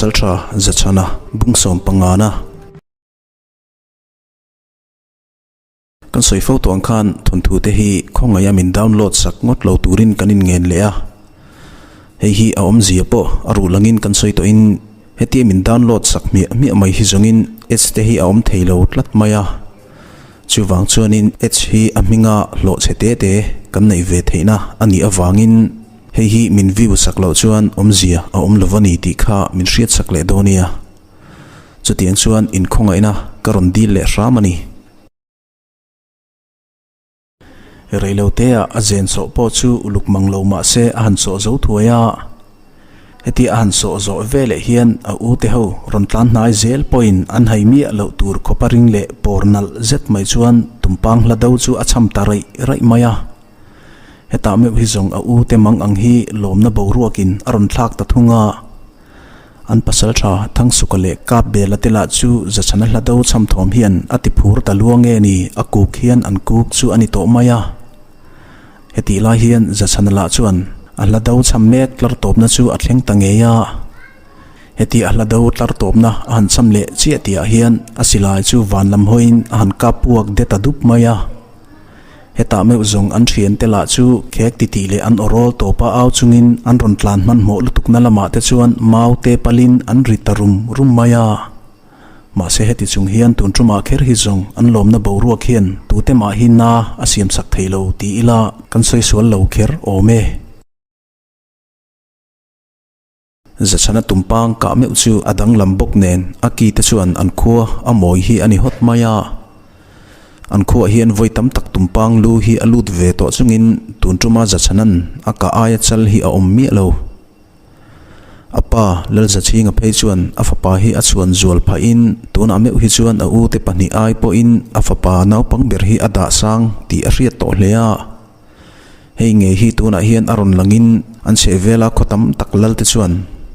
Pasaltha Zachhana bung sawmpangana. Kan sawi fo tawh ang khan thawnthu te hi khawngaih a min download sak ngawt lo turin kan inngen leh a. Hei hi a awmzia pawh a ruh langin kan sawi tawhin hetia min download sak hmiah hmiah mai hi zawngin ads te hi a awm thei lo tlat mai a. Chuvang chuanin ads hi a hminga hlawh chhe te te kan neih ve theihna a nih avangin hei hi min view sak loh chuan awmzia a awm lo va ni tih kha min hriat sak leh dawn nia. Chutiang chuan inkhawngaihna ka rawn dil leh hram a ni. Reilotea a zen sawh pawh chu uluk mang lo mah se a han sawh zo thuai a. Hetia a han sawh zawh veleh hian a u te ho rawn tlan hnai zel pawhin an hai miah loh tur khawpa ring leh pawr nalh zet mai chuan tumpang hla do chu a cham ta raih raih mai a. Hetah meuh hi zawng a u te mang ang hi lawmna boruakin a rawn thlak ta thung a. An pasal tha Thangsuka leh Kapbela te lah chu Zachhana hla do chham thawm hian a ti phur ta lua nge ni, a kuk hian an kuk chu a ni tawh mai a. Hetih lai hian Zachhana lah chuan a hla do chham mek tlar tawpna chu a thleng ta ngei a. Heti a hla do tlar tawpna a han chham leh chiah tihah hian a silai chu van lam hawiin a han kap puak det a dup mai a. Hetah meuh zawng an thiante lah chu khek titih leh an awrawl tawpa au chungin an rawn tlan hmanhmawh lutukna lamah te chuan mau te palin an ri ta rum rum mai a. Mahse heti chung hian tun tumah kher hi zawng an lawmna boruak hian tute mah hi na a siamsak thei lo ti ila kan sawi sual lo kher awm e. Zachhana tumpang kah meuh chu a danglam bawk nen a ki te chuan an khua a mawi hi a ni hawt mai a. An khuaah hian vawi tam tak tumpang lu hi a lut ve tawh chungin tun tuma Zachhanan a kah aia chal hi a awm miah lo. A pa Lalzachhinga phei chuan a fapa hi a chhuan zual phahin tunah meuh hi chuan a ute pahnih ai pawhin a fapa naupang ber hi a dah sang tih a hriat tawh hle a. Hei ngei hi tunah hian a rawn langin an chheh vela khaw tam tak lal te chuan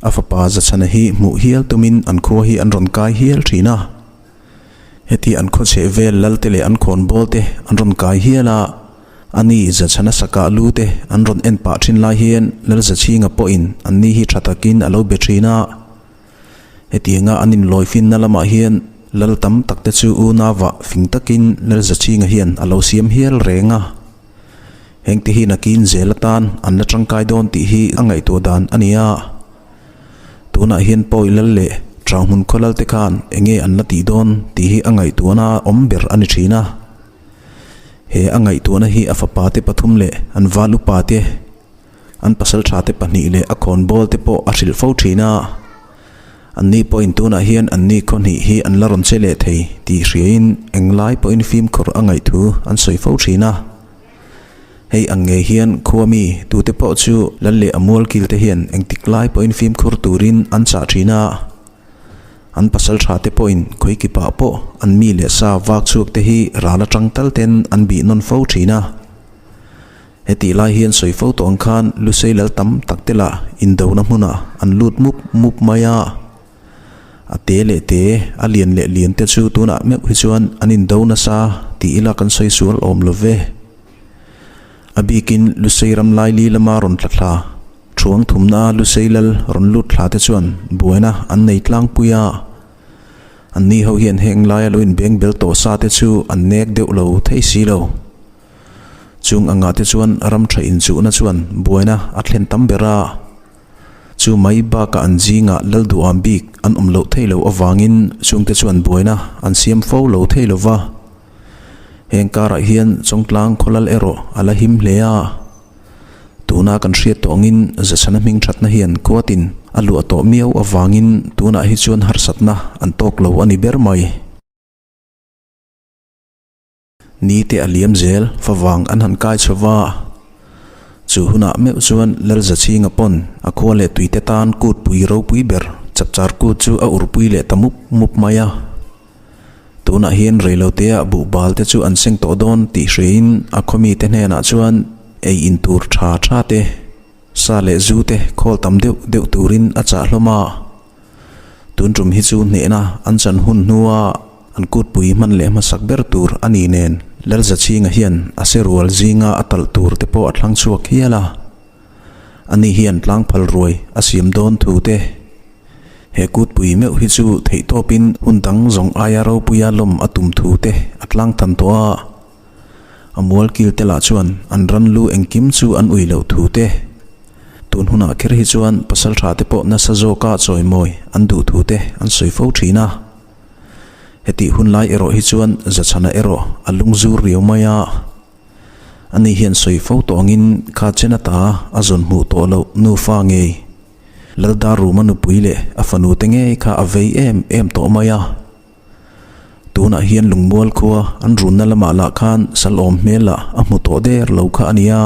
a fapa Zachhana hi hmuh hial tumin an khua hi an rawn kai hial thin a. Heti an khaw chheh vel lal te leh an khawn bawl te an rawn kai hial a, ani Zachhana sakah lu te an rawn en pah thin lai hian Lal Zachhinga pawhin anni hi tha takin a lo be thin a. Hetianga an inlawifinna lamah hian lal tam tak te chu unauah fing takin Lal Zachhinga hian a lo siam hial reng a. Hengte hi nakin zel atan an la tangkai dawn tih hi a ngaihtuah dan a ni a. Tunah hian Pawi Lal leh Ṭanghmun khaw Lal te khan eng nge an la tih dawn tih hi a ngaihtuahna awm ber a ni thin a. He a ngaihtuahna hi a fapa te pathum leh an val upa te, an pasalṭha te pahnih leh a khawnbawl te pawh a hrilh fo thin a. Anni pawhin tunah hian anni khaw hnih hi an la rawn che leh thei tih hriain englai pawhin fimkhur a ngaih thu an sawi fo thin a. Hei ang ngei hian khua mi tute pawh chu lal leh a mual kil te hian engtik lai pawhin fimkhur turin an chah thin a. An pasal tha te pawhin khawi kipah pawh an mi leh sa vak chhuak te hi ral atang tal ten an bih nawn fo thin a. Hetih lai hian sawi fo tawh ang khan Lusei lal tam tak te lah indona hmunah an lut mup mup mai a. A te leh te, a lian leh lian te chu tunah meuh hi chuan an indo nasa tih ila kan sawi sual awm lo ve. A bikin Lusei ram laili lama rawn tla thla, thuang thumna Lusei lal rawn lut thla te chuan buaina an nei tlangpui a. Anni ho hian heng laia lo inbeng bel tawh sa te chu an nek deuh lo thei si lo. Chung angah te chuan ram tha inchuhna chuan buaina a thlen tam ber a. Chu mai bakah an zingah lal duham bik an awm loh thei loh avangin chungte chuan buaina an siam fo lo thei lo va. Heng karah hian Chawngtlang khawlal erawh a la him hle a. Tuna kan hriat tawh angin Zachhana hming thatna hian khuatin a luah tawh miau avangin tunah hi chuan harsatna an tawk lo a ni ber mai. Ni te a liam zel favang an han kai chho va. Chu hunah meuh chuan Lalzachhinga pawn a khua leh tuite tan kut pui ropui ber chapchar kut chu a urpui leh ta mup mup mai a. Tunah hian reilotea buhbal te chu an seng tawh dawn tih hriain a khawmite hnenah chuan ei in tur tha tha te, sa leh zu te khawl tam deuh deuh turin a chah hlawm a. Tun tum hi chu hnehna an chan hun hnua an kutpui hman leh hmasak ber tur a ni nen Lalzachhinga hian a se rual zinga a talh tur te pawh a thlang chhuak hial a. Ani hian tlangphal ruai a siam dawn thu te. He kutpui meuh hi chu theihtawpin hun dang zawng aia ropuia lawm a tum thu te a tlang than tawh a. A mual kil te lah chuan an ran lu engkim chu an ui loh thu te. Tun hunah kher hi chuan pasal tha te pawh nasa zawka chawimawi an duh thu te an sawi fo thin a. Hetih hun lai erawh hi chuan Zachhana erawh a lungzur riau mai a. Ani hian sawi fo tawh angin kha chen ata a zawn hmuh tawh loh nufa ngei Laldaruma nupui leh a fanu te ngei kha a vei em em tawh mai a. Tunah hian lungmual khua an runna lamah lah khan salawm hmel lah a hmu tawh der lo kha a nia.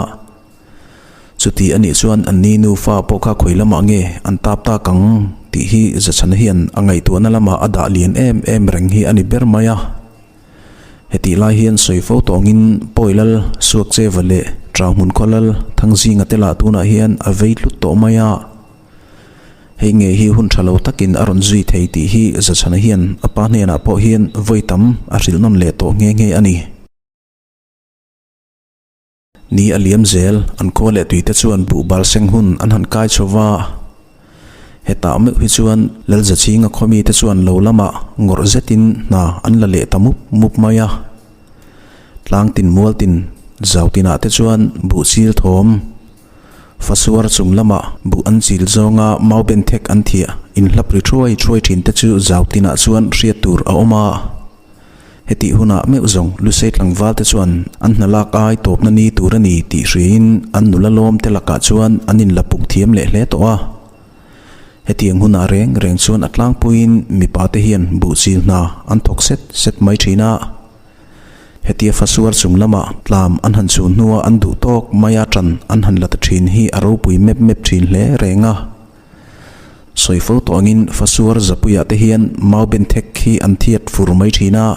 Chuti a nih chuan an ni nufa pawh kha khawi lamah nge an tap tak ang tih hi Zachhana hian a ngaihtuahna lamah a dah lian em em reng hi a ni ber mai a. Hetih lai hian sawi fo tawngin Pawi Lal, Suakcheva leh Trauhmun khaw Lal Thangzinga te lah tunah hian a vei tlut tawh mai a. Hei ngei hi hun tha lo takin a rawn zui thei tih hi Zachhana hian a pa hnenah pawh hian vawi tam a hrilh nawn leh tawh nghe nghe a ni. Ni a liam zel, an khua leh tuite chuan buhbal seng hun an han kai chho va. Hetah meuh hi chuan Lalzachhinga khawmite chuan lo lamah ngawrh zetin hna an la leh ta mup mup mai a. Tlang tin mual tin zau tinah te chuan buh chil thawm, fasuar chung lamah buh an chil zawnga mau ben thek an thiah inhlap ri thuai thuai thin te chu zau tinah chuan hriat tur a awm a. Hetih hunah meuh zawng Lusei tlangval te chuan an hna lak ai tawpna ni tur a ni tih hriain an nula lawm te lakah chuan an inla puk thiam leh hle tawh a. Hetiang hunah reng reng chuan a tlangpuiin mipa te hian buhchil hna an thawk set set mai thin a. Hetia fasuar chung lamah tlam an han chhun hnua an duh tawk maia tan an han la ta thin hi a ropui mep mep thin hle reng a. Sawi fo tawh angin Fasuar Zapuiah te hian mau benthek hi an thiat fur mai thin a.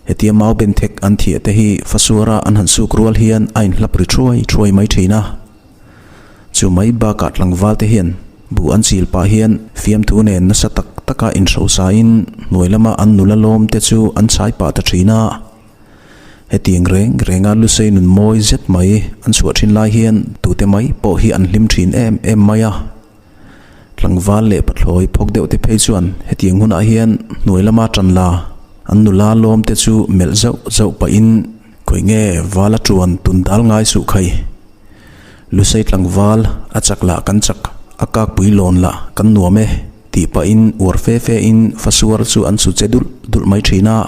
Hetia mau benthek an thiah te hi Fasuara an han suk rual hian a inhlap ri thuai thuai mai thin a. Chu mai bakah tlangval te hian buh an chil pah hian fiamthu nen nasa tak taka inhrosain hnuai lama an nula lawm te chu an chhai pah ta thin a. Hetiang reng renga Lusei nun mawi zet mai an chhuah thin lai hian tute mai pawh hi an hlim thin em em mai a. Tlangval leh pathlawi phawk deuh te phei chuan hetiang hunah hian hnuai lama tan la an nula lawm te chu melh zauh zauh pahin khawi nge vala tuan tun dal ngai suh khai. Lusei tlangval a chak lah kan chak a kakpui lawn lah kan nuam e tih pahin uar fe fe in fasuar chu an su che dulh dulh mai thin a.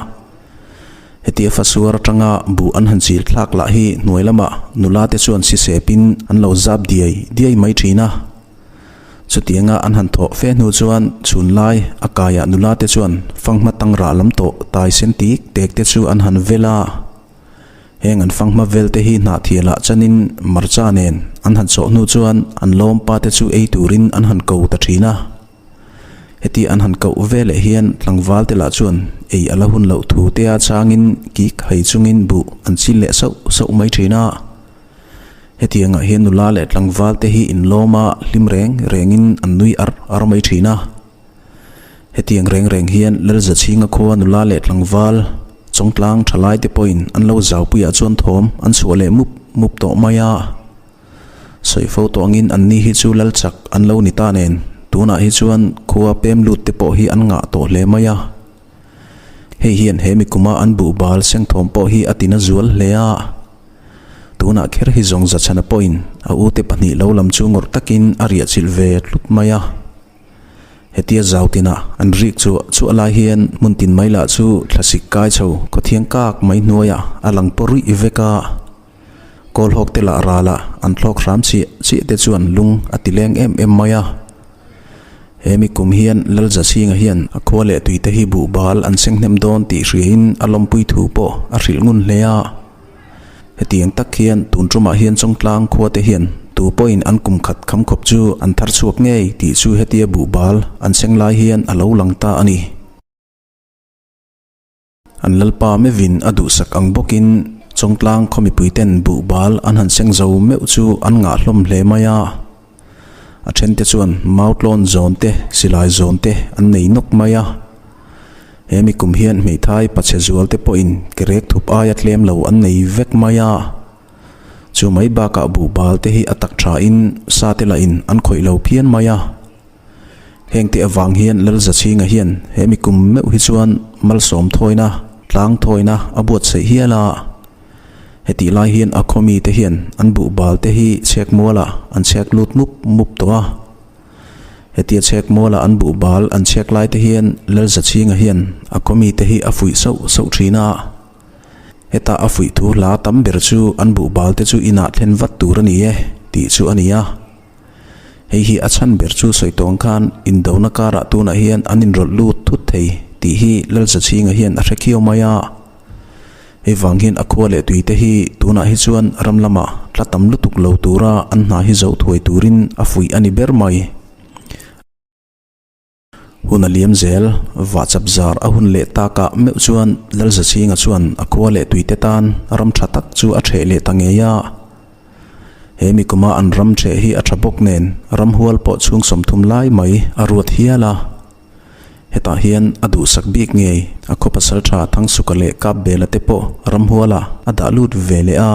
Hetia fasuar atanga buh an han chil thlak lah hi hnuai lamah nula te chuan sisepin an lo zap diai diai mai thin a. Chutianga an han thawh fe hnu chuan chhun lai a kaiah nula te chuan fanghma tangrah lam tawh tai sen tik tek te chu an han vel a. Heng an fanghma vel te hi hnahthialah chanin marcha nen an han chawh hnu chuan an lawmpa te chu ei turin an han ko ta thin a. Heti an han koh ve leh hian tlangval te lah chuan ei a la hun loh thu te a changin kik hai chungin buh an chil leh sauh sauh mai thin a. Hetiangah hian nula leh tlangval te hi inlawm a hlim reng rengin an nui ar ar mai thin a. Hetiang reng reng hian Lalzachhinga khua nula leh tlangval chawngtlang thalai te pawhin an lo zaupuiah chuan thawm an chhuah leh mup mup tawh mai a. Sawi fo tawh angin anni hi chu lal chak an lo ni ta nen tunah hi chuan khua pem lut te pawh hi an ngah tawh hle mai a. Hei hian he mikuma an buhbal sengthawm pawh hi a tina zual hle a. Tunah kher hi zawng Zachhana pawhin a ute pahnih lo lam chu ngawrh takin a riah chilh ve tlut mai a. Hetia zau tinah an rik chu chhuah lai hian hmun tin mai lah chu thlasik kai chho khawthiang kak mai hnuaiah a lang pawh ruih vek a. Kawlhawk te lah ralah an thlawk hram chiah chiah te chuan lung a ti leng em em mai a. He mi kum hian Lalzachhinga hian a khua leh tui te hi buhbal an seng hnem dawn tih hriain a lawmpui thu pawh a hrilh ngun hle a. Hetiang tak hian tun tumah hian Chawngtlang khua te hian tu pawhin an kum khat kham khawp chu an thar chhuak ngei tih chu hetia buhbal an seng lai hian a lo lang ta a ni. An lalpa mevin a duhsak ang bawkin Chawngtlang khaw mipuiten buhbal an han seng zo meuh chu an ngah hlawm hle mai a. A thente chuan mautlawn zawn te, silai zawn te an nei nawk mai a. He mi kum hian hmeithai pachhe zual te pawhin kerek thup aia tlem lo an nei vek mai a. Chu mai bakah buhbal te hi a tak thain sa te lahin an khawih lo phian mai a. Hengte avang hian Lalzachhinga hian he mi kum meuh hi chuan malsawm thawina, tlang thawina a buatsaih hial a. Hetih lai hian a khaw mite hian an buhbal te hi chhek mualah an chhek lut mup mup tawh a. Hetia chhek mualah an buhbal an chhek lai te hian Lalzachhinga hian a khaw mite hi a fuih sauh sauh thin a. Heta a fuih thu hla tam ber chu an buhbal te chu inah thlen vat tur a ni e tih chu a ni a. Hei hi a chhan ber chu sawi tawng khan indona karah tunah hian an inrawlh lut thut thei tih hi Lalzachhinga hian a hre khiau mai a. Hei vang hian a khua leh tui te hi tunah hi chuan ram lamah tla tam lutuk lo tura an hna hi zo thuai turin a fuih a ni ber mai. Hun a liam zel, vahchap zar a hun leh takah meuh chuan Lalzachhinga chuan a khua leh tuite tan ram tha tak chu a ṭheh leh ta ngei a. He mi kuma an ram ṭheh hi a ṭha bawk nen ramhual pawh chhung 30 lai mai a ruat hial a. Hetah hian a duhsak bik ngei a khaw pasal tha Thangsuka leh Kapbela te pawh ramhualah a dah lut ve leh a.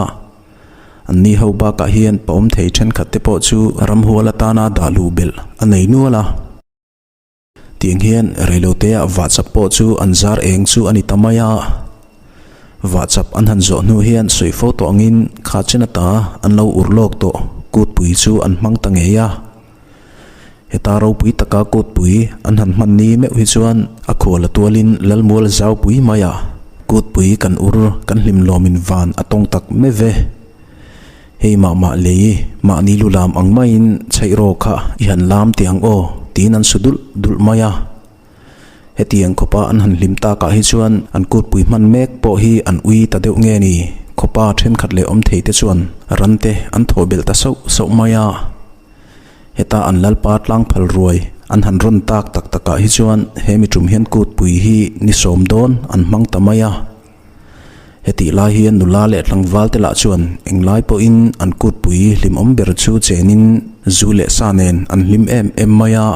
Anni ho bakah hian pawm thei thenkhat te pawh chu ramhual atana dah luh belh a nei nual a. Tiang hian reiloteah vahchap pawh chu an zar eng chu a ni ta mai a. Vahchap an han zawh hnu hian sawi fo tawh angin kha chen ata an lo ur lawk tawh kutpui chu an hmang ta ngei a. Heta ropui taka kutpui an han hman ni meuh hi chuan a khual a tualin Lalmual zaupui maia kutpui kan ur kan hlim lawmin van a tawng tak meuh ve. Hei mah mah lei mahni lu lam ang maiin chheih raw kha i han lam teh ang aw tiin an su dulh dulh mai a. Hetiang khawpa an han hlim takah hi chuan an kutpui hman mek pawh hi an ui ta deuh nge ni? Khawpa thenkhat leh awm thei te chuan ran te an thaw belh ta sauh sauh mai a. Heta an lalpa tlang phal ruai an han rawn tak tak takah hi chuan he mi tum hian kutpui hi ni sawm dawn an hmang ta mai a. Hetih lai hian nula leh tlangval te lah chuan englai pawhin an kutpui hlimawm ber chu chenin zu leh sa nen an hlim em em mai a.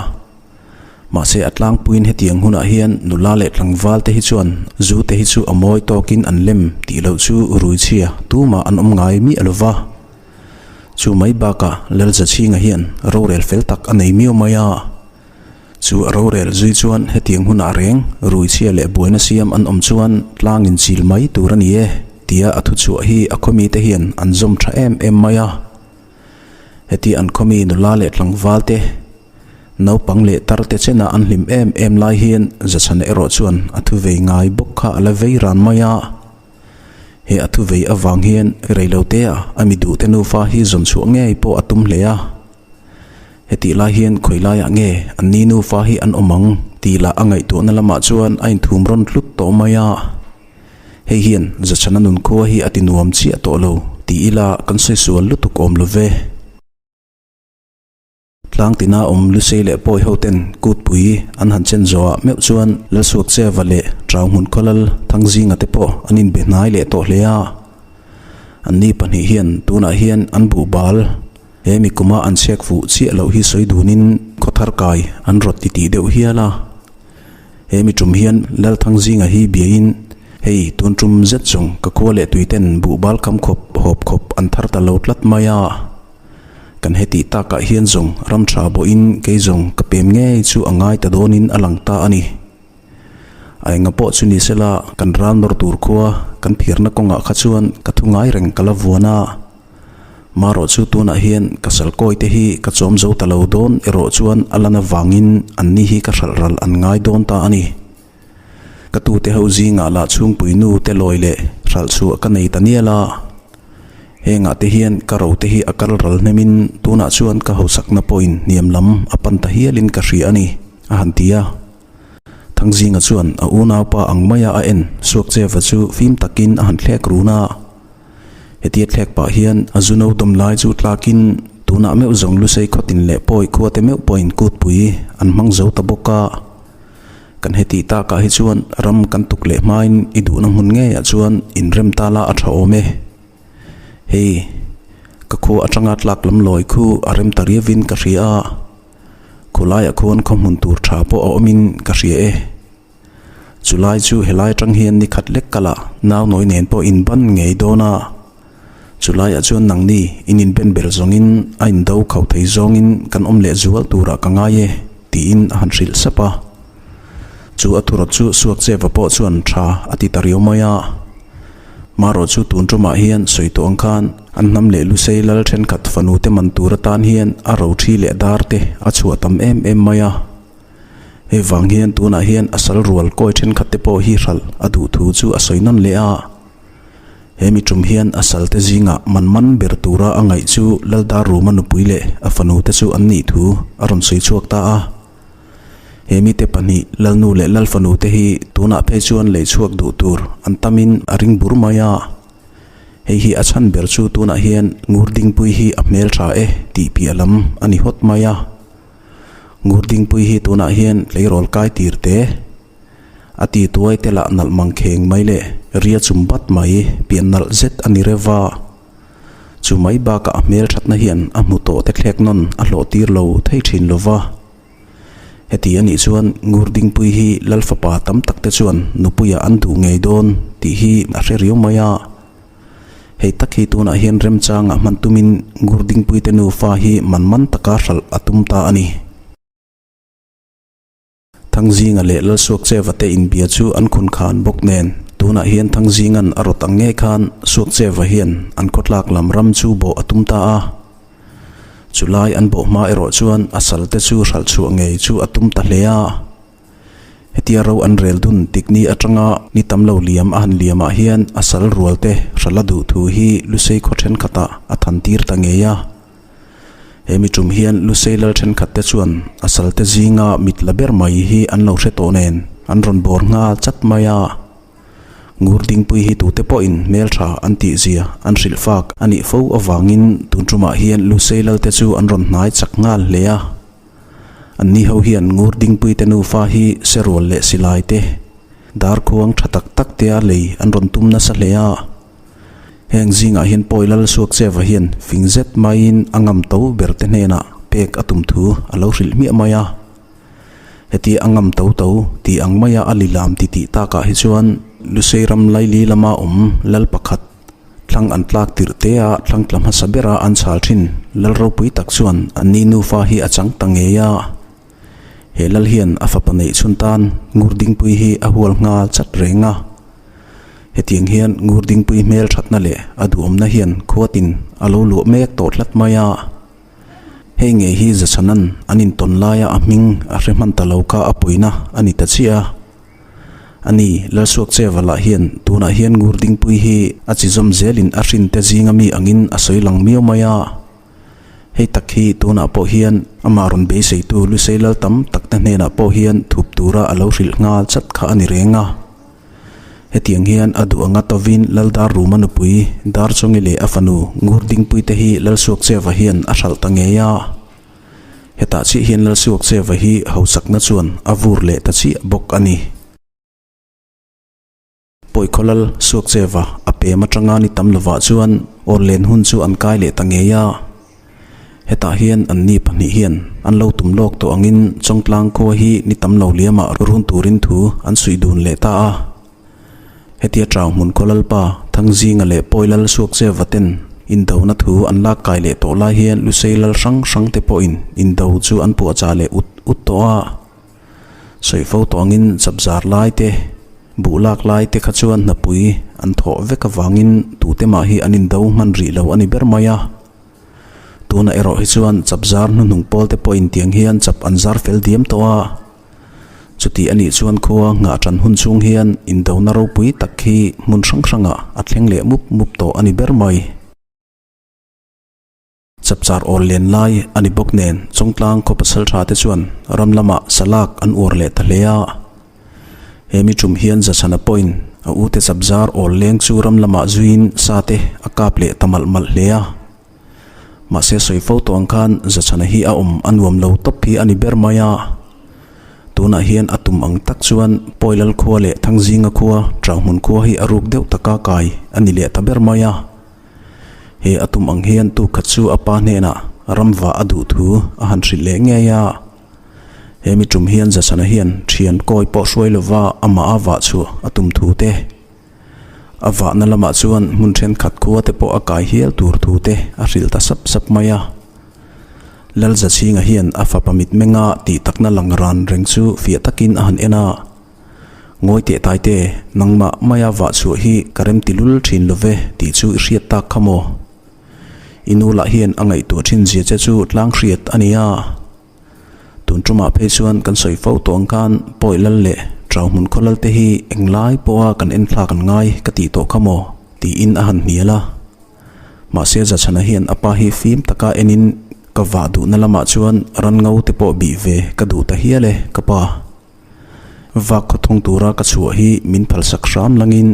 Mahse a tlangpuiin hetiang hunah hian nula leh tlangval te hi chuan zu te hi chu a mawi tawkin an lem tih loh chu ruichhia tumah an awm ngai miah lo va. Chu mai bakah Lalzachhinga hian rorel fel tak a nei miau mai a. Chu a rorel zui chuan hetiang hunah reng ruichhia leh buaina siam an awm chuan tlangin chil mai tur a ni e tia a thuchhuah hi a khawmite hian an zawm tha em em mai a. Heti an khawmi nula leh tlangval te, naupang leh tar te chena an hlim em em lai hian Zachhana erawh chuan a thuvei ngai bawk kha a la vei ran mai a. He a thuvei avang hian reilotea a mi duhte nufa hi zawn chhuah ngei pawh a tum hle a. Hetih lai hian khawi laiah nge an ni nufa hi an awm ang tih lah a ngaihtuahna lamah chuan a inthum rawn tlut tawh mai a. Hei hian Zachhana nunkhua hi a ti nuam chiah tawh lo ti ila kan sawi sual lutuk awm lo ve. Tlangtina awm Lusei leh Pawi ho ten kutpui an han chen zawhah meuh chuan Lalsuakcheva leh Trauhmun khawlal Thangzinga te pawh an inbe hnai leh tawh hle a. Anni pahnih hian tunah hian an buhbal he mi kuma an chhek fuh chiah loh hi sawi dunin khawthar kai an rawt titih deuh hial a. He mi tum hian Lalthangzinga hi biain hei tun tum zet zawng ka khua leh tui ten buhbal kham khawp hawp khawp an thar ta lo tlat mai a. Kan hetih takah hian zawng ram tha bawhin kei zawng ka pem ngei chu a ngai ta dawnin a lang ta a ni. A enga pawh chu ni sela kan ral nawr tur khua kan phirna kawngah kha chuan ka thu ngai reng ka la vuan a. Marawh chu tunah hian ka salkawi te hi ka chawm zo ta lo dawn erawh chuan a lan avangin anni hi ka hralh ral an ngai dawn ta a ni. Ka tute ho zingah lah chhungpui nu te lawi leh hralh chhuah ka nei ta nial a. Hengah te hian ka ro te hi a kal ral hnemin tunah chuan ka hausakna pawhin hniam lam a pan ta hialin ka hria a ni, a han ti a. Thangzinga chuan a unaupa ang maia a en Suakcheva chu fim takin a han thlek run a. Hetia thlek pah hian a zu no dawm lai chu tlakin tunah meuh zawng Lusei khawtin leh Pawi khuate meuh pawhin kutpui an hmang zo ta bawk a. Kan hetih takah hi chuan ram kan tuk leh hmain i duhna hmun ngeiah chuan inrem ta la a tha awm e. Hei, ka khua atanga tlak lam lawi khu a rem ta riavin ka hria a, khulaiah khuan khaw hmun tur tha pawh a awmin ka hria e. Chulai chu helai atang hian ni khat lek kala nau nawi nen pawh inban ngei dawn a, chulaiah chuan nangni in inben ber zawngin a indo kho thei zawngin kan awm leh zual turah ka ngai e. tiin a han hrilh sap a. Chu a thurawt chu Suakcheva pawh chuan tha a ti ta riau mai a. Marawh chu tun tumah hian sawi tawh ang khan an hnam leh Lusei lal thenkhat fanu te man tur atan hian a ro thi leh dar te a chhuah tam em em mai a. Hei vang hian tunah hian a sal rual kawi thenkhat te pawh hi hralh a duh thu chu a sawi nawn leh a. He mi tum hian a sal te zingah man man ber tura a ngaih chu Laldar Ruma nupui leh a fanu te chu an nih thu a rawn sawi chhuak ta a. He mite pahnih, Lalnu leh Lalfanu te hi tunah phei chuan lei chhuak duh tur an tamin a ring bur mai a. Hei hi a chhan ber chu tunah hian Ngurdingpui hi a hmel tha e tih piah lam a ni hawt mai a. Ngurdingpui hi tunah hian tleirawl kai tir te, a ti tuai te lah nalh mang kheng mai leh ria chum bat mai pian nalh zet a ni reuh va. Chu mai bakah a hmel thatna hian a hmu tawh te thlek nawn a hlawh tir lo thei thin lo va. Heti a nih chuan Ngurdingpui hi Lal fapa tam tak te chuan nupuiah an duh ngei dawn tih hi a hre riau mai a. Hei tak hi tunah hian remchangah hman tumin Ngurdingpui te nufa hi man man taka hralh a tum ta a ni. Thangzinga leh Lalsuakcheva te inbia chu an khun khan bawk nen tunah hian Thangzinga'n a rawt ang ngei khan Suakcheva hian an khawtlak lam ram chu bawh a tum ta a. Chulai an bawh hma erawh chuan a sal te chu hralh chhuah ngei chu a tum ta hle a. Hetia ro an rel dun tikni atanga ni tam lo liam a han liamah hian a sal rual te hralh a duh thu hi Lusei khaw thenkhatah a than tir ta ngei a. He mi tum hian Lusei lal thenkhat te chuan a sal te zinga mit la ber mai hi an lo hre tawh nen an rawn bawr nghal chat mai a. Ngur Dingpui hi tute pawhin hmeltha an tih zia an hrilh fak a nih fo avangin tun tumah hian Lusei Lalte chu an rawn hnai chak nghal hle a. Anni ho hian Ngur Dingpui te nufa hi serual leh silai te, darkhuang tha tak tak tea lei an rawn tum nasa hle a. Heng zingah hian Pawi Lal Suakcheva hian fing zet maiin a ngam to ber te hnenah pek a tum thu a lo hrilh hmiah mai a. Heti a ngam to to tih ang maia a lilam ti tih takah hi chuan Lusei ram laili lama awm lal pakhat thlang an tlak tirh te a thlang tla hmasa bera an chhal thin lal ropui tak chuan an ni nufa hi a chang ta ngei a. He lal hian a fapa neih chhun tan Ngurdingpui hi a hual nghal chat reng a. Hetiang hian Ngurdingpui hmel thatna leh a duhawmna hian khuatin a lo luah mek tawh tlat mai a. Hei ngei hi Zachhanan an intawn laia a hming a hre hman ta lo kha a puina a ni ta chiah a. A ni, Lalsuakcheva lah hian tunah hian Ngurdingpui hi a chi zawm zelin a hrinte zinga mi angin a sawi lang miau mai a. Hei tak hi tunah pawh hian amah rawn beiseitu Lusei lal tam takte hnenah pawh hian thup tura a lo hrilh nghal chat kha a ni reng a. Hetiang hian a duh anga tovin Laldar Ruma nupui Darchawngi leh a fanu Ngurdingpui te hi Lalsuakcheva hian a hralh ta ngei a. Hetah chiah hian Lalsuakcheva hi hausakna chuan a vur leh ta chiah bawk a ni. Pawikhaw Lalsuakcheva a pem atanga ni tam lovah chuan awrlen hun chu an kai leh ta ngei a. Hetah hian anni pahnih hian an lo tum lawk tawh angin Chawngtlang khua hi ni tam lo liamah run turin thu an suih dun leh ta a. Hetia Chau hmun khaw lalpa Thangzinga leh Pawi lal Suakcheva ten indona thu an lak kai leh tawh lai hian Lusei lal hrang hrang te pawhin indo chu an puahchah leh ut ut tawh a. Sawi fo tawh angin chapzar lai te, buh lak lai te kha chuan hnapui an thawh vek avangin tute mah hi an indo hman rih lo a ni ber mai a. Tunah erawh hi chuan chap zar hnuhnung pawl te pawhin tiang hian chap an zar fel diam tawh a. Chuti a nih chuan khua nghah tan hun chhung hian indona ropui tak hi hmun hrang hrangah a thleng leh mup mup tawh a ni ber mai. Chap char awl len lai a ni bawk nen Chawngtlang khaw pasal tha te chuan ram lamah salak an uar leh ta hle a. He mi tum hian Zachhana pawhin a ute chap zar awl leng chu ram lamah zuiin sa te a kap leh ta malh malh hle a. Mahse sawi fo tawh ang khan Zachhana hi a awm a nuam lo tawp hi a ni ber mai a. Tunah hian a tum ang tak chuan Pawilal khua leh Thangzinga khua, Ṭauhmun khua hi a ruk deuh taka kai a ni leh ta ber mai a. He a tum ang hian tukhat chu a pa hnenah ramva a duh thu a han hrilh leh ngei a. He mi tum hian Zachhana hian thian kawi pawh hruai lova amah a vah chhuah a tum thu te, A vahna lamah chuan hmun thenkhat khua te pawh a kai hial tur thu te a hrilh ta sap sap mai a. Lalzachhinga hian a fapa mitmenga tih takna lang ran reng chu fiah takin a han en a. Ngawi teh Taite, nangmah maia vah chhuah hi ka rem ti lul thin lo ve tih chu i hriat tak kha maw? I nu lah hian a ngaihtuah thin zia che chu tlang hriat a nia. Tun tumah phei chuan kan sawi fo tawh ang khan Pawi Lal leh Trau hmun khaw Lal te hi englai pawha kan enthlak an ngai ka tih tawh kha maw? tiin a han hnial a. Mahse Zachhana hian a pa hi fim taka enin ka vah duhna lamah chuan ran ngo te pawh bih ve ka duh ta hial e ka pa. Vak khaw thung tura ka chhuah hi min phalsak hram langin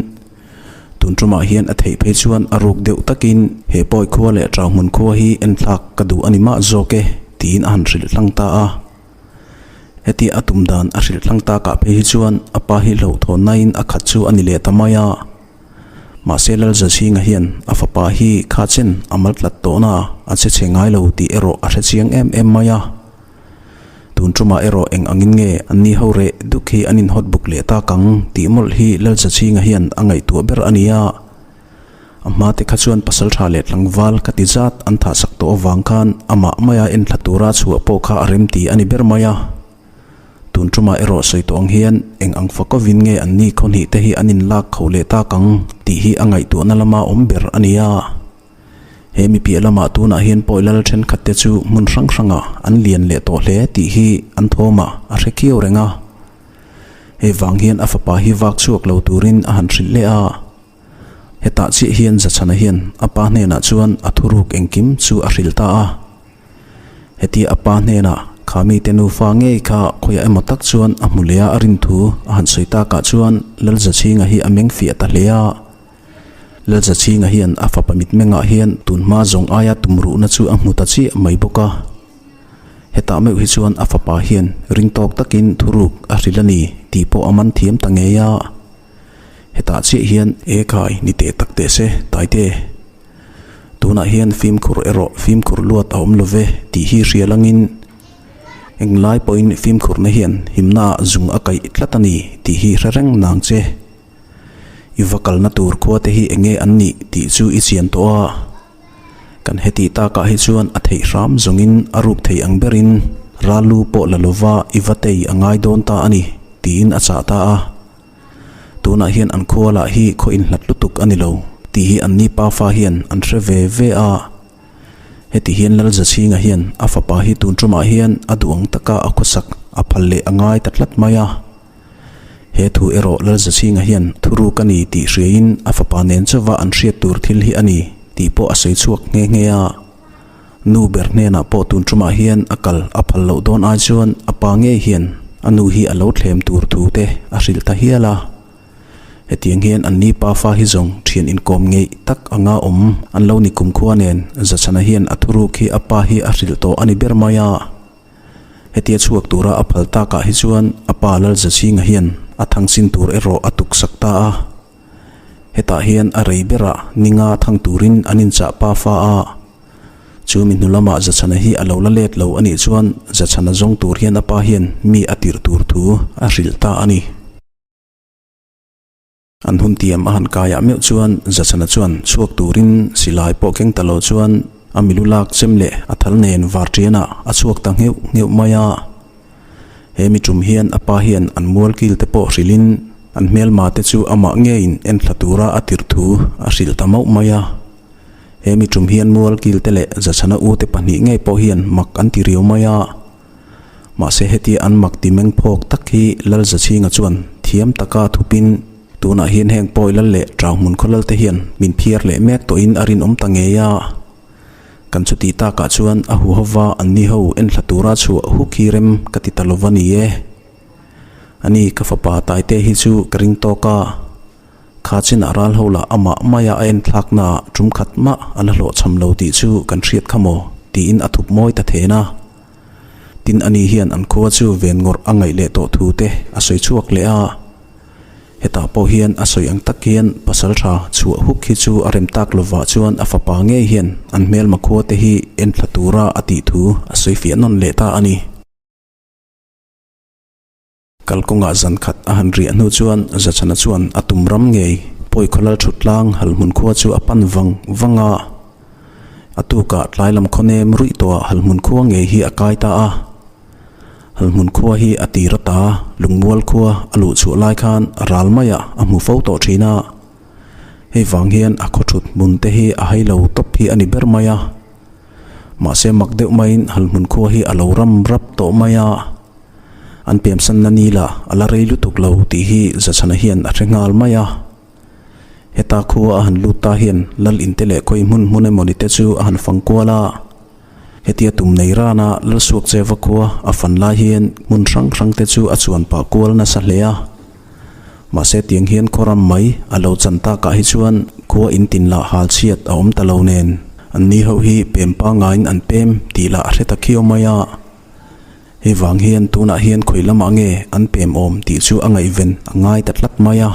tun tumah hian a theih phei chuan a ruk deuh takin he pawi khua leh tau hmun khua hi enthlak ka duh a ni mah zawk e tiin a han hrilh hlang ta a. Heti a tum dan a hrilh hlang takah phei hi chuan a pa hi hlauhthawnnain a khat chu a ni leh ta mai a. Mahse Lalzachhinga hian a fapa hi kha chen a mal tlat tawhna a che chhe ngai lo tih erawh a hre chiang em em mai a. Tun tumah erawh eng angin nge an ni ho reh duk hi an inhawt buk leh tak ang tih mawlh hi Lalzachhinga hian a ngaihtuah ber a ni a. A hmate kha chuan pasaltha leh tlangval ka ti zat an thahsak tawh avang khan amah maia enthla tura chhuah pawh kha a rem ti a ni ber mai a. Tun tumah erawh sawi tawh ang hian eng ang fakovin nge an ni khawhnih te hi an inlak kho leh tak ang tih hi a ngaihtuahna lama awm ber a ni a. He mi piah lamah tunah hian pawi lal thenkhat te chu hmun hrang hrangah an lian leh tawh hle tih hi an thawmah a hre khiau reng a. Hei vang hian a fapa hi vak chhuak lo turin a han hrilh leh a. Hetah chiah hian Zachhana hian a pa hnenah chuan a thuruk engkim chu a hrilh ta a. Hetia a pa hnenah kha mite nufa ngei kha khawiah emaw tak chuan a hmu leh a a rin thu a han sawi takah chuan Lalzachhinga hi a meng fiah ta hle a. Lalzachhinga hian a fapa mitmengah hian tunhma zawng aia tumruhna chu a hmu ta chiah mai bawk a. Hetah meuh hi chuan a fapa hian ring tawk takin thuruk a hrilh a ni tih pawh a man thiam ta ngei a. Hetah chiah hian e khai ni teh tak teh se Taite. Tunah hian fimkhur erawh fimkhur luat a awm lo ve tih hi hria langin englai pawhin fimkhurna hian himnaah zung a kaih tlat a ni tih hi hre reng nang che. I va kalna tur khua te hi enge an nih tih chu i chian tawh a. Kan hetih takah hi chuan a theih hram zawngin a ruk thei ang berin ral lu pawh la lova i va tei a ngai dawn ta a ni tiin a chah ta a. Tunah hian an khua lah hi khaw inhlat lutuk a ni lo tih hi an ni pafa hian an hre ve ve a. Heti hian Lalzachhinga hian a fapa hi tun tumah hian a duh ang taka a khawsak a phal leh a ngai ta tlat mai a. He thu erawh Lalzachhinga hian thuruk a ni tih hriain a fapa nen chauva an hriat tur thil hi a ni tih pawh a sawi chhuak nghe nghe a. Nu ber hnenah pawh tun tumah hian a kal a phal loh dawn ai chuan a pa ngei hian a nu hi a lo thlem tur thu te a hrilh ta hial a. Hetiang hian an ni pafa hi zawng thian inkawm ngeih tak anga awm an lo ni kumkhua nen Zachhana hian a thuruk hi a pa hi a hrilh tawh a ni ber mai a. Hetia chhuak tura a phal takah hi chuan a pa Lalzachhinga hian a thangchin tur erawh a tuksak ta a. Hetah hian a rei berah ninga thang turin an inchah pafa a. Chu mi hnu lamah Zachhana hi a lo la let lo a nih chuan Zachhana zawng tur hian a pa hian mi a tirh tur thu a hrilh ta a ni. An hun tiam a han kaiah meuh chuan Zachhana chuan chhuak turin silai pawh keng ta lo chuan a milu lak chem leh a thal nen var ṭianah a chhuak ta ngheuh ngheuh mai a. He mi tum hian a pa hian an mual kil te pawh hrilhin an hmelma te chu amah ngeiin enthla tura a tirh thu a hrilh ta mauh mai a. He mi tum hian mual kil te leh Zachhana u te pahnih ngei pawh hian mak an ti riau mai a. Mahse hetia an mak ti meng phawk tak hi Lal Zachhinga chuan thiam taka thupin tunah hian heng pawi lal leh Trau hmun khaw lal te hian min phiar leh mek tawhin a rinawm ta ngei a. Kan chuti takah chuan a huhova anni ho enthla tura chhuah huk hi rem ka ti ta lova ni e. Ani ka fapa Taite hi chu ka ring tawk a, kha chinah ral ho lah amah maia a enthlaknaah tum khat mah a la hlawhchham lo tih chu kan hriat kha maw tiin a thup mawi ta then a. Tin ani hian an khua chu ven ngawrh a ngaih leh tawh thu te a sawi chhuak leh a. Hetah pawh hian a sawi ang tak hian pasal tha chhuah huk hi chu a rem tak lovah chuan a fapa ngei hian an hmelma khua te hi enthla tura a tih thu a sawi fiah nawn leh ta a ni. Kalkawngah zan khat a han riah hnu chuan Zachhana chuan a tum ram ngei Pawikhawlal thut tlang Halhmun khua chu a pan vang vang a. A tukah tlai lam khaw nem ruih tawhah Halhmun khua ngei hi a kai ta a. Halhmun khua hi a tir ata Lungmual khua a luh chhuah lai khan ral maiah a hmu fo tawh thin a. Hei vang hian a khaw thut hmun te hi a hai lo tawp hi a ni ber mai a. Mahse mak deuh maiin Halhmun khua hi a lo ram rap tawh mai a. An pemsanna ni lah a la rei lutuk lo tih hi Zachhana hian a hre nghal mai a. Heta khua a han lut ta hian lal inte leh khawi hmun hmun emawni te chu a han fang kual a. Hetia tum nei rana Lalsuakcheva khua a fan lai hian hmun hrang hrang te chu a chuan pah kual nasa hle a. Mahse tiang hian khaw ram mai a lo chan takah hi chuan khua in tin lah hal chhiat a awm ta lo nen an ni ho hi pem pangaiin an pem tih lah a hre ta khiau mai a. Hei vang hian tunah hian khawi lamah nge an pem awm tih chu a ngaihven a ngai ta tlat mai a.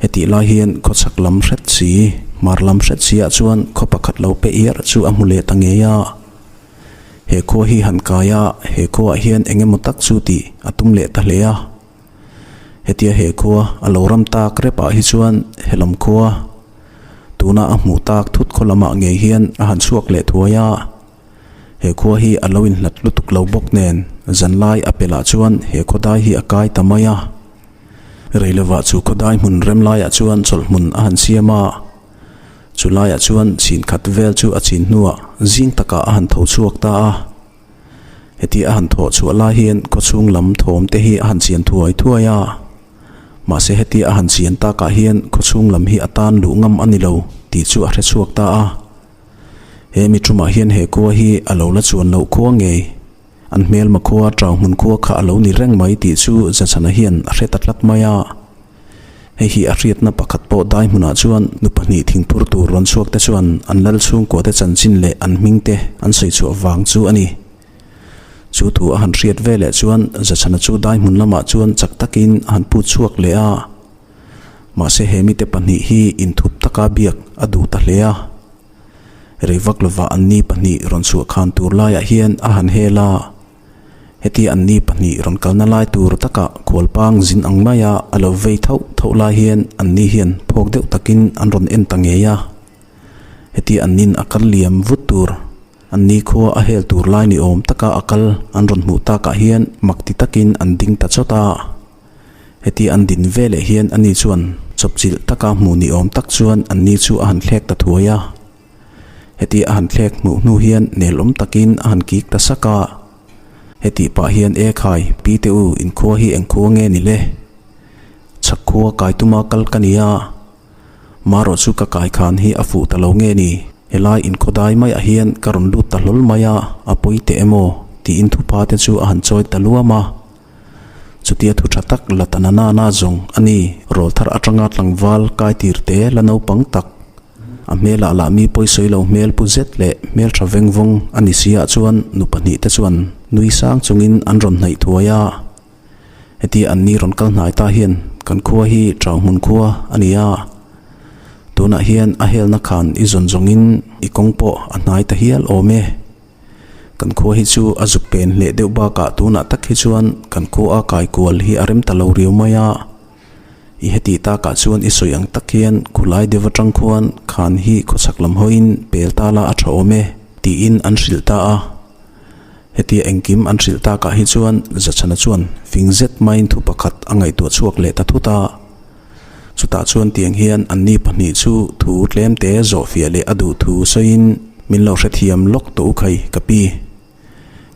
Hetih lai hian khawchhak lam hret si, hmar lam hret si ah chuan khaw pakhat lo pe iar chu a hmu leh ta ngei a. He khua hi han kai a, he khuaah hian eng emaw tak chu tih a tum leh ta hle a. Hetia he khua a lo ram tak rep ah hi chuan helam khua tuna a hmuh tak thut khaw lamah ngei hian a han chhuak leh thuai a. He khua hi a lo inhlat lutuk lo bawk nen zanlai a pelh ah chuan he khawdai hi a kai ta mai a. Rei lovah chu khawdai hmun rem laiah chuan chawlh hmun a han siam a, chu laiah chuan chhin khat vel chu a chin hnuah zing takah a han tho chhuak ta a. Heti a han thawh chhuah lai hian khawchhung lam thawm te hi a han chian thuai thuai a, mahse heti a han chian takah hian khawchhung lam hi a tan luh ngam a ni lo tih chu a hre chhuak ta a. He mi tumah hian he khua hi a lo la chuan loh khua ngei. An hmelma khua Trau hmun khua kha a lo ni reng mai tih chu Zachhana hian a hre ta tlat mai a. Hei hi a hriatna pakhat pawh dai hmunah chuan nu pahnih thingphur tur rawn chhuak te chuan an lal chhungkua te chanchin leh an hming te an sawi chhuah vang chu a ni. Chu thu a han hriat ve leh chuan Zachhana chu dai hmun lamah chuan chak takin a han put chhuak leh a. Mahse he mite pahnih hi inthup taka biak a duh ta hle a. Rei vak lovah anni pahnih rawn chhuah khan tur laiah hian a han hel a, heti anni pahnih rawn kalna lai tur takah khualpang zin ang maia a lo vei thauh thauh lai hian anni hian phawk deuh takin an rawn en ta ngei a. Heti annin a kal liam vut tur, anni khua a hel tur lai ni awm taka a kal an rawn hmuh takah hian mak ti takin an ding ta chawt a. Heti an din ve leh hian ani chuan chawpchilh taka hmuh ni awm tak chuan anni chu a han thlek ta thuai a. Heti a han thlek hmuh hnu hian nelawm takin a han kik ta sak a. Hetih pah hian E khai, pi te u, inkhua hi engkhua nge ni le? Chhak khua kai tuma kal ka ni a. Marawh chu ka kai khan hi a fuh ta lo nge ni? Helai inkhawdai maiah hian ka rawn lut ta hlawl mai a, a pawi teh emaw? tiin thupa te chu a han chawi ta luam a. Chutia thu tha tak la ta na na zawng a ni. Rawlthar atanga tlangval kai tir te la naupang tak. A hmelah lah mi pawisawi lo hmel pu zet leh hmel tha veng vawng a ni si ah chuan nu pahnih te chuan nui sang chungin an rawn hnaih thuai a. Hetia an ni rawn kal hnai ta hian kan khua hi Trau hmun khua a ni a. Tunah hian a helna khan i zawn zawngin i kawng pawh a hnai ta hial awm e. Kan khua hi chu a zuk pen hleh deuh bakah tunah tak hi chuan kan khua a kai kual hi a rem ta lo riau mai a. I hetih takah chuan i sawi ang tak hian khulai deuh atang khuan khan hi khawchhak lam hawiin pel ta la a tha awm e tiin an hrilh ta a. Hetia engkim an hrilh takah hi chuan Zachhana chuan fing zet maiin thu pakhat a ngaihtuah chhuak leh ta thut a. Chutah chuan tiang hian anni pahnih chu thu tlemte zawhfiah leh a duh thu sawiin min lo hrethiam lawk tawh u khai ka pi.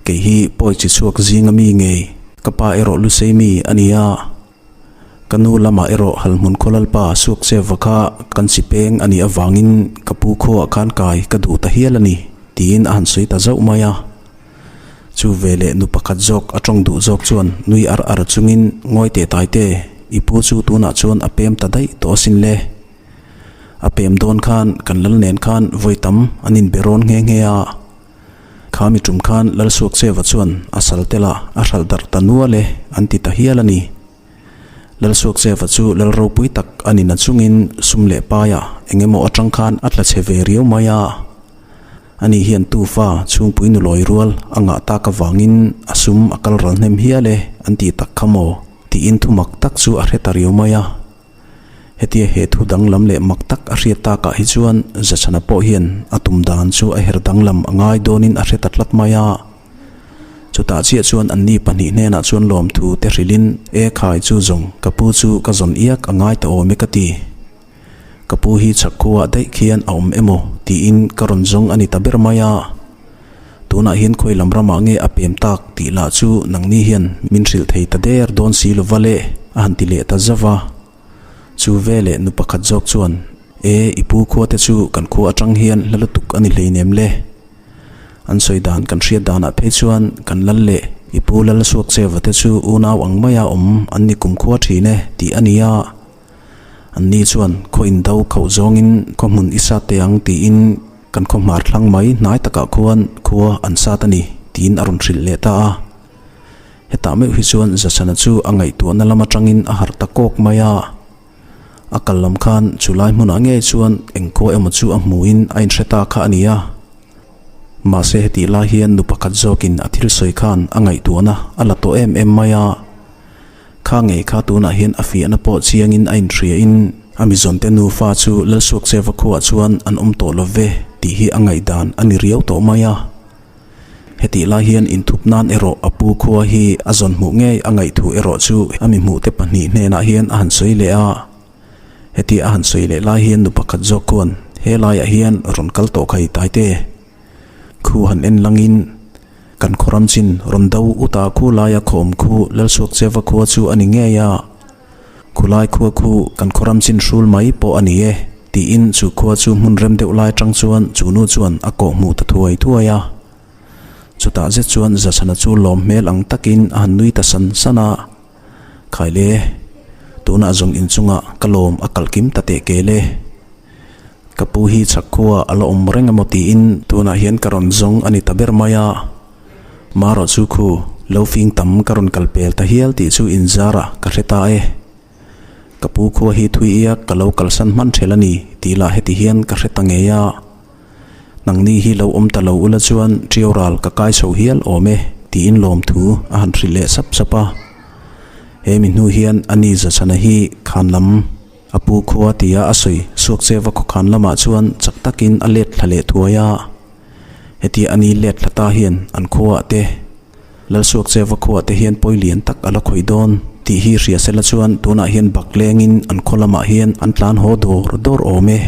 Kei hi pawi chi chhuak zinga mi ngei ka pa erawh lusei mi a ni a. Ka nu lamah erawh Halhmun Khawlalpa suak che va kha kan chi peng a nih avangin ka pu khuaah khan kai ka duh ta hial a ni tiin a han sawi ta zauh mai a. Chu veleh nu pakhat zawk a tawng duh zawk chuan nui ar ar chungin ngawi teh tai te, i pu chu tunah chuan a pem ta daih tawh asin le. A pem dawn khan kan lal nen khan vawi tam an inbe rawn nghe nghe a. Kha mi tum khan Lalsuakcheva chuan a sal tel a, a hralh darh ta nual e an ti ta hial a ni. Lalsuakcheva chu lal ropui tak a ni na chungin sum leh paia eng emaw atang khan a tla chhe ve riau mai a. Ani hian tufa chhungpui nulawi rual a ngah tak avangin a sum a kal ral hnem hial e an tih tak kha maw tiin thumak tak chu a hre ta riau mai a. Hetia he thu danglam leh mak tak a hriat takah hi chuan Zachhana pawh hian a tum dan chu a her danglam a ngai dawnin a hre ta tlat mai a. Chutah chiah chuan anni pahnih hnenah chuan lawmthu te hrilhin, E khai chu zawng, ka pu chu ka zawn iak a ngai ta awm e ka ti. Ka pu hi chhak khuaah daih khian a awm emaw tiin ka rawn zawng a ni ta ber mai a. Tunah hian khawi lam ramah nge a pem tak tih lah chu nangni hian min hrilh thei ta der dawn si lova le a han ti leh ta zauh a. Chu veleh nu pakhat zawk chuan, E, i pu khua te chu kan khua atang hian hla lutuk a ni hleinem le. An sawi dan kan hriat danah phei chuan kan lal leh i pu lal suak cheva te chu unau ang maia awm an ni kumkhua thin e tih a ni a. Anni chuan khaw indo khauh zawngin khaw hmun i sat teh ang tiin kan khaw hmar thlang mai hnai takah khuan khua an sat a ni tiin a rawn hrilh leh ta a. Hetah meuh hi chuan Zachana chu a ngaihtuahna lam atangin a harh ta kawk mai a. A kal lam khan chulai hmunah ngei chuan eng khua emaw chu a hmuhin a inhre ta kha a ni a. Mahse hetih lai hian nu pakhat zawkin a thil sawi khan a ngaihtuahna a la tawh em em mai a. Kha ngei kha tunah hian a fiahna pawh chiangin a inhriain a mizawnte nufa chu Lalsuakcheva khuaah chuan an awm tawh lo ve tih hi a ngaihdan a ni riau tawh mai a. Hetih lai hian inthup nan erawh a pu khua hi a zawn hmuh ngei a ngaihthu erawh chu a mi hmuhte pahnih hnenah hian a han sawi leh a. Hetia a han sawi leh lai hian nu pakhat zawk khuan he laiah hian rawn kal tawh khai taite khu han en langin kan khaw ram chin rawn do uta khu laia khawm khu Lalsuakcheva khua chu a ni ngei a. Khulai khua khu kan khaw ram chin hrul mai pawh a ni e, tiin chu khua chu hmun rem deuh lai atang chuan chu nu chuan a kawh hmuh ta thuai thuai a. Chutah zet chuan Zachhana chu lawm hmel ang takin a han nui ta san san a, Khaile, tunah zawng inchungah ka lawm a kalh kim ta teh kel e. Ka pu hi chhak khua a la awm reng emaw tiin tunah hian ka rawn zawng a ni ta ber mai a. Marawh chu khu lo fing tam ka rawn kal pel ta hial tih chu inzar ah ka hre ta e. Ka pu khua hi thui iak ka lo kalsan hman ṭhel a ni tih lah heti hian ka hre ta ngei a. Nangni hi lo awm ta lo ula chuan ṭiau ral ka kai chho hial awm e tiin lawmthu a han hrilh leh sap sap a. He mi hnu hian a ni Zachhana hi khan lam a pu khua tia a sawi suak cheva khawkhan lamah chuan chak takin a let thla leh thuai a. Heti a ni let thla ta hian an khuaah te, Lalsuakcheva khuaah te hian pawi lian tak a la khawih dawn tih hi hria sela chuan tunah hian bak lengin an khaw lamah hian an tlan haw dawr dawr awm e.